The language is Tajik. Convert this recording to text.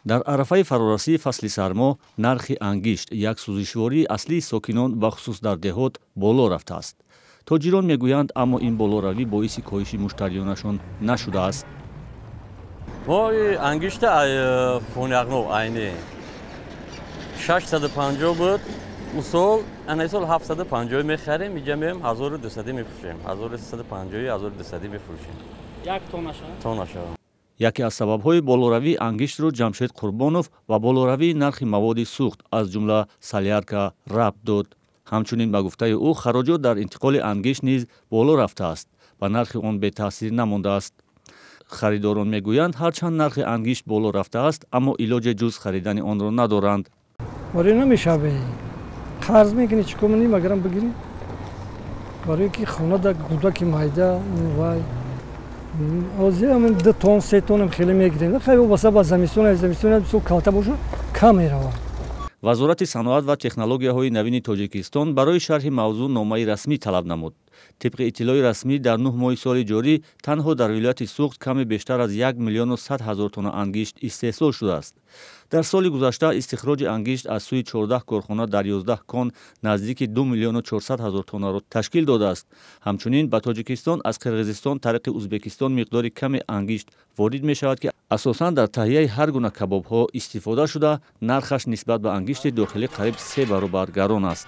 Дар арафаи фарорасии фасли сармо нархи ангишт, як сӯзишвории аслии сокинон, бахусус дар деҳот, боло рафтааст. Тоҷирон мегӯянд, аммо ин болоравӣ боиси коҳиши муштариёнашон нашудааст. Мо ангишта Фоняғноб айни 650 буд усол, ана сол 750 мехарем, иҷа меем 1200 мефурӯшем, 1350, 1200 мефурӯшем. Як тоннаша? Тоннаша. Яке аз сабабҳои болоравии ангиштро Ҷамшед Қурбонов ба болоравии нархи маводи сӯхт, аз ҷумла солярка, рабт дод. Ҳамчунин, ба гуфтаи ӯ, хароҷот дар интиқоли ангишт низ боло рафтааст, ба нархи он бетаъсир намондааст. Харидорон мегӯянд, ҳарчанд нархи ангишт боло рафтааст, аммо илоҷе ҷуз харидани онро надоранд. Барои намешаве, қарз мекунӣ, чӣ кор мекунӣ, магарам бигирӣ, барои ки хонада кӯдаки майда вай ҳозир ҳамин 2 тон, 3 тонам хеле мегирем. Хай, вобаста ба замистон, замистон бисёр калта бошад, кам меравад. Вазорати саноат ва технологияҳои навини Тоҷикистон барои шарҳи мавзӯъ номаи расмӣ талаб намуд. Тибқи иттилои расмӣ, дар 9 моҳи соли ҷорӣ танҳо дар вилояти Суғд каме бештар аз 1 100 000 тонна ангишт истеҳсол шудааст. Дар соли гузашта истихроҷи ангишт аз сӯи 14 корхона дар 11 кон наздики 2 400 000 тоннаро ташкил додааст. Ҳамчунин ба Тоҷикистон аз Қирғизистон тариқи Узбекистон миқдори каме ангишт ворид мешавад, ки асосан дар таҳияи ҳар гуна кабобҳо истифода шуда, нархаш нисбат ба ангишти дохилӣ қариб се баробар гарон аст.